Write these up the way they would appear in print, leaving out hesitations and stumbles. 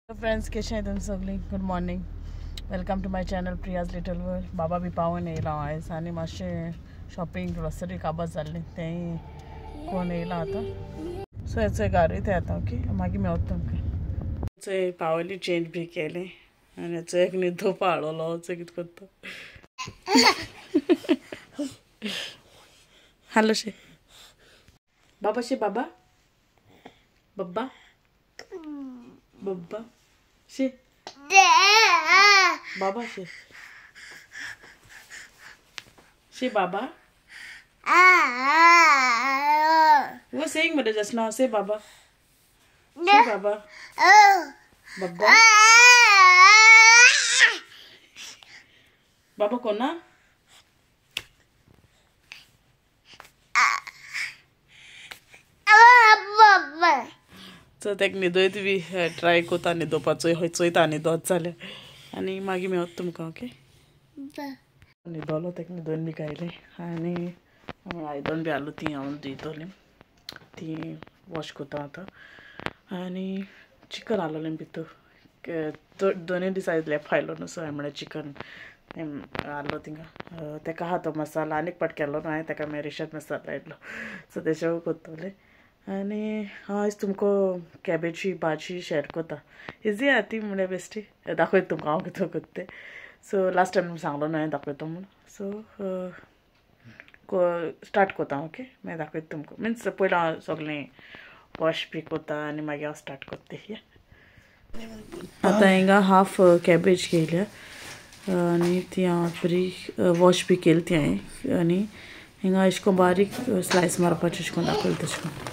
Friends, कैसे हैं तुम सगळीं? Good morning, welcome to my channel Priya's little world. बाबा बी पावून येयला हांव आयज आनी मातशें शॉपिंग ग्रोसरी काबार जाल्लें तेंय कोण येयला आतां. सो हेचो घारूय ते आतां ओके, मागीर मेवता तुमकां. चोय पावली चेंज बी केलें आनी हेचो एक न्हिदो पाळलो, चोय कितें करता. हॅलो शे बाबा, शे बाबा, बब्बा बब्बा शे बाबा, शे शे बाबा. वो saying mother just now, say Baba, say Baba, Baba बाबा कोना. सो तेका न्हिदयत बी ट्राय कोता न्हिदोवपाचो, हय चोयता न्हिदोत जाल्यार आनी मागीर मेवता तुमकां. ओके, न्हिदोलो तेका न्हिदोवन बी कायलें आनी आयदन बी आहलो ती हांव धुयतलें, ती वॉश कोता आतां. आनी चिकन आहलोलें भितर, दोनूय दीस आयज लेप आयलो न्हू, सो हांवें म्हळ्यार चिकन आहलो थिंगा. तेका आहा तो मसाला आनीक पाट केलो न्हू हांवें, तेका मेरिशेट मसाला आयलो, सो तेजे कोत्तोलें. आनी हांव आयज तुमकां कॅबेजी भाजी शेअर कोता. इजी आहा ती, म्हळ्यार बेश्टी दाखयता तुमकां हांव कितें कोत्ता तें. सो लास्ट टायम सांगलो न्हू हांवें दाखयता म्हूण, सो स्टार्ट कोता. ओके, मागीर दाखयता तुमकां. मिन्स पयलीं हांव सगळें वॉश बी कोता आनी मागीर हांव स्टार्ट कोत्ता. आतां हिंगा हाफ कॅबेज घेयल्या आनी ती हांव बरी वॉश बी केली ती हांवें. आनी हिंगा अशें करून बारीक स्लायस मारपाचें अशें करून दाखयलें तशें करून.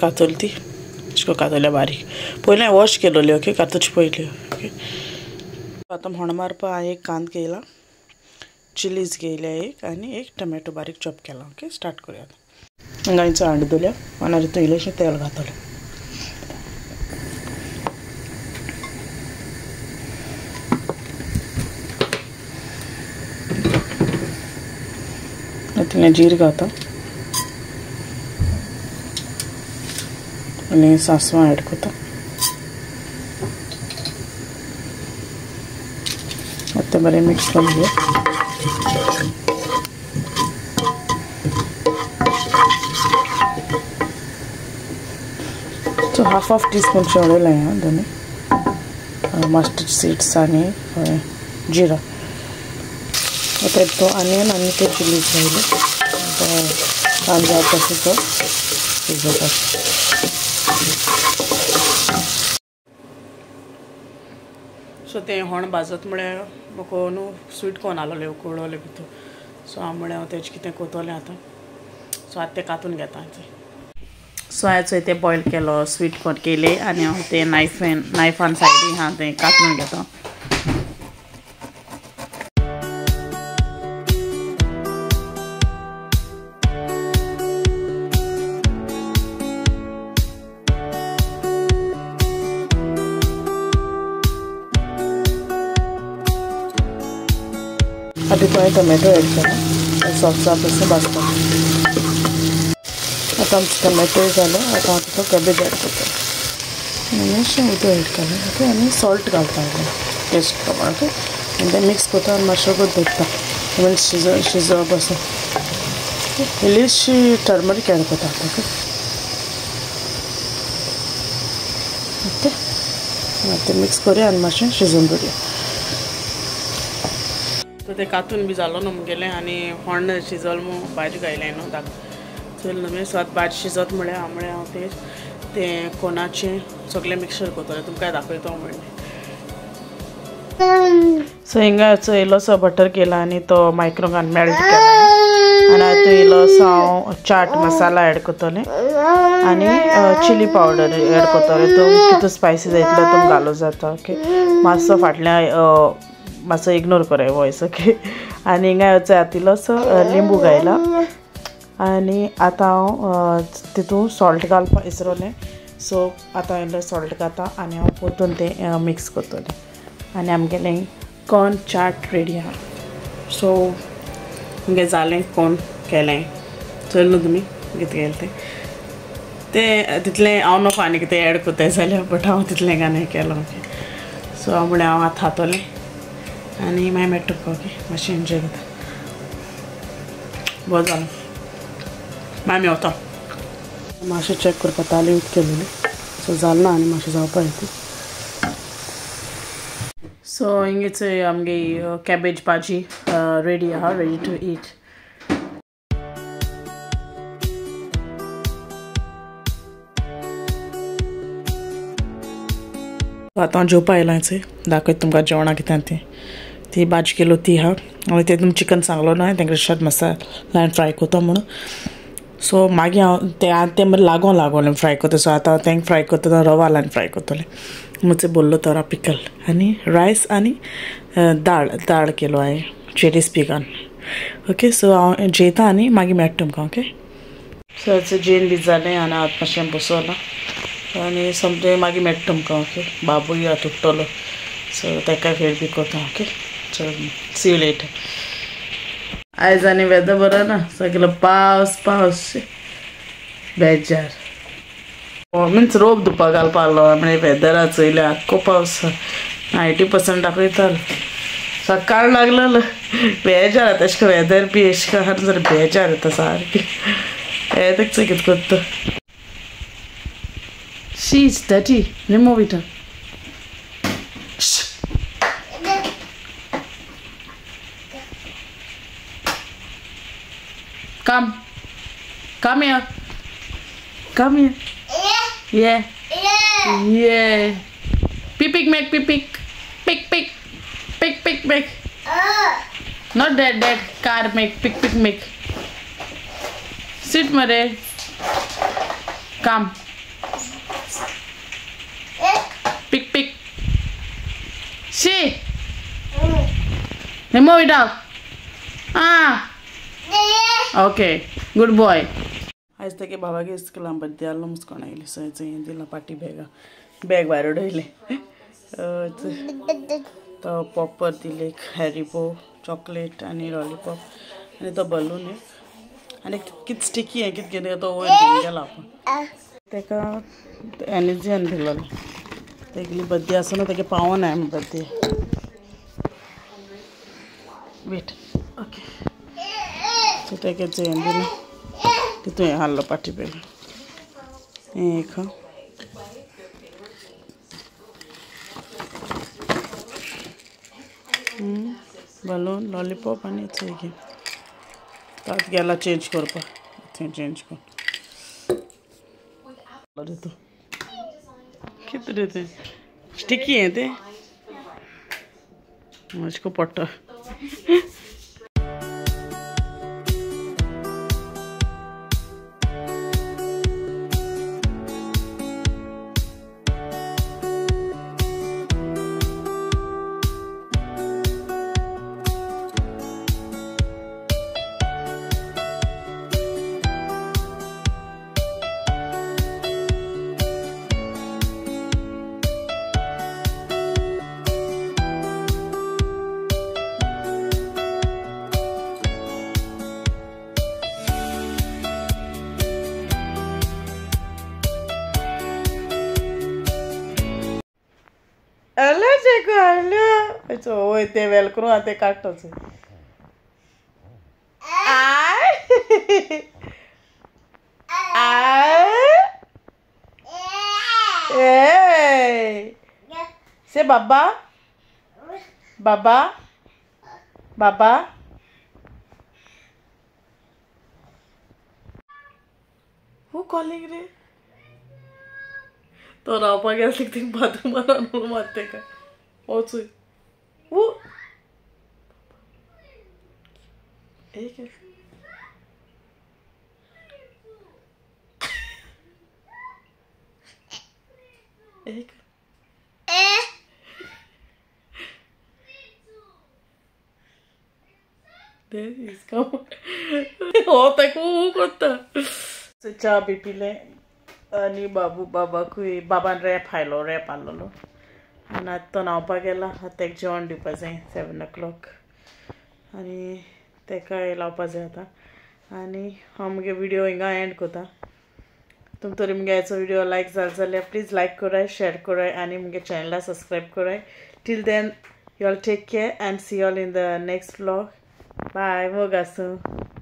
कातोली ती अशें करून कातोल्या बारीक, पयलीं हांवें वॉश केलोली. ओके, कातोची पयली. ओके, आतां होण मारपा हांवें एक कांदो घेयला, चिलीज घेयल्या एक, आनी एक टोमॅटो बारीक चॉप केला. ओके, स्टार्ट करुया आतां. हांगा हिचो हांड दवरल्या आनी तितून इल्लेंशें तेल घातलें. आतां जीर घाता आनी सांसवां ऍड करता. आतां बरें मिक्स करून घेया. So half half tea spoon Shevade लाया दोनूय मस्टर्ड सीड्स आनी जिरा. आतां तो आनियन आनी ते चिलीज घायले, कांदो तसो तो शिजोवपाचो. सो तें होण भाजत म्हळ्यार म्हाका न्हू स्वीट कॉर्न आहलोलें उकडलोलें भितर, सो हांव म्हळ्यार हांव तेजें कितें कोत्तोलें आतां. सो आतां तें कातून घेता. सो हांवें चोय तें बॉयल केलो, स्वीट कॉर्न केलें आनी हांव तें नायफान सायडीन हांव तें कातून घेता. आतां तुवें टोमॅटो ऍड केला, सॉफ्ट जाता तशें भाजता. आतां आमचो टोमॅटो जालो, आतां हांव तितून कॅबेज ऍड करता आनी मातशें उदक ऍड केलें. ओके, आनी सॉल्ट घालता टेस्ट प्रमाण. ओके, आनी तें मिक्स करता आनी मातशें दवरता म्हणजे शिजोवप आसा. इल्लीशी टर्मरीक ऍड करता. ओके ओके, आतां तें मिक्स करुया आनी मातशें शिजोवन दवरुया. सो तें कातून बी जालो न्हू मुगेलें आनी होण शिजोल मू भाजी घायलें न्हू दाख चोयल न्हू. सो आतां भाजी शिजत म्हळ्यार हांव म्हळ्यार हांव तें कोणाचें सगळें मिक्सर करतलें, तुमकां दाखयता म्हणलें. सो हिंगा इल्लोसो बटर केला आनी तो मायक्रोवेवान मेल्ट केला आनी आतां इल्लोसो हांव चाट मसाला एड करतलें आनी चिली पावडर एड करतलें. तुम कितू स्पायसी जाय इतलो तुम घालूं जाता. ओके मातसो फाटल्यान मातसो इग्नोर कराय वॉयस. ओके आनी हिंगा आतां इल्लोसो लिंबू घायला आनी आतां हांव तितून सॉल्ट घालपाक विसरलें. सो आतां इल्लो सॉल्ट घाता आनी हांव परतून तें मिक्स करतलें आनी आमगेलें कॉर्न चाट रेडी आहा. सो आमगें जालें कॉर्न केलें चोयलें न्हू तुमी कितें केलें तें तें तितलें हांव नको आनी कितें एड करताय जाल्यार बट हांव तितलें कांय केलां. ओके सो हांव म्हणलें हांव आतां खातलें आनी मागीर मेळटा तुका. ओके मातशें एन्जॉय करता. बरें जालें मागीर मेवता. मातशें चॅक करपा ताली उदक केलेली. सो जालें ना आनी मातशें जावपा येता. सो हिंगेच आमगे कॅबेज भाजी रेडी आहा, रेडी टू ईट. आतां हांव जेवपा आयलां दाखयता तुमकां जेवणां कितें तें. ती भाजी केलो ती आहा आनी तेतून चिकन सांगलो ना तेंका रेशाद मसाला फ्राय करता म्हणून. सो मागीर हांव तें तें लागोन लागोन फ्राय करता. सो आतां हांव तेंका फ्राय करता रवा लावन फ्राय करतलें. मुचे बोल्लो तोरा पिकल आनी रायस आनी दाळ दाळ केलो हांवें चेरीस पिकान. ओके सो हांव जेयता आनी मागीर मेळटा तुमकां. ओके सो जेवन बी जालें आनी हांव मातशें बसोलां आनी सोमतें मागीर मेळटा तुमकां. ओके बाबूय आतां उठ्ठलो सो तेका फेर बी करता. ओके चल सी you later. आयज आनी वेदर बरो ना, सगलो पावस पावस बेजार मिन्स रोप धुवपाक घालपा आहलो म्हणजे वेदरा चोयलें आख्खो पावस 90% दाखयतालो. सकाळ लागलेलो बेजार जाता एशें वेदर बी एशें आहा जाल्यार बेजार येता सारकें. हें तें चोय कितें करता. She is dirty. Remove it. Come. Come here. Come here. Yeah. Yeah. Pick pick make pick pick. Pick pick. Pick pick make. Not that that car make pick pick make. Sit mare. Come. Pick pick. See. Remove it out. Ah. Okay. Good boy. आयज तेगे बाबागे इस्कुलान birthday आहलो मुस्कोन आयली. So हें दिलां पाटी बॅगा bag भायर उडयलें. तो पॉपर दिले हॅरिबो चॉकलेट आनी लॉलीपॉप आनी तो बलून एक आनी कितें स्टिकी हें कितें कितें तो वयर घेवन गेला आपूण. तेका एनर्जियान दिलोलो तेगेली बड्डे आसा न्हू तेगे पावना हांवें बड्डे. वेट ओके सो तेगे हें दिलें तितून हें हाडलो पाटी बॅग हें एक बलून लॉलीपॉप आनी चोय घे. आतां गेला चेंज करपाक थंय चेंज कर कितें रे तें स्टिकी हें तें मातशें पडटा. वय ते वेलक्रो आहा ते काडटाच. से बाबा बाबा बाबा हू कॉलिंग रे. तो रावपाक गेलो थिंग बाथरूमान मारते का वचूय. ऊ एक एक हो ताका ऊ करता. च्या बी पिले आनी बाबू बाबाकूय बाबान रॅप हायलो, रॅप आहलोलो आनी आतां तो न्हांवपाक गेला. आतां तेका जेवण दिवपा जाय 7 o'clock आनी तेकाय लावपा जाय आतां. आनी हांव मुगे व्हिडियो हिंगा एंड करता. तुमकां तरी मुगे आयचो व्हिडियो लायक जालो जाल्यार प्लीज लायक कराय, शेर कराय आनी मुगे चॅनला सबस्क्रायब कराय. Till then you all take care and see all in the next vlog. Bye. मोग आसूं.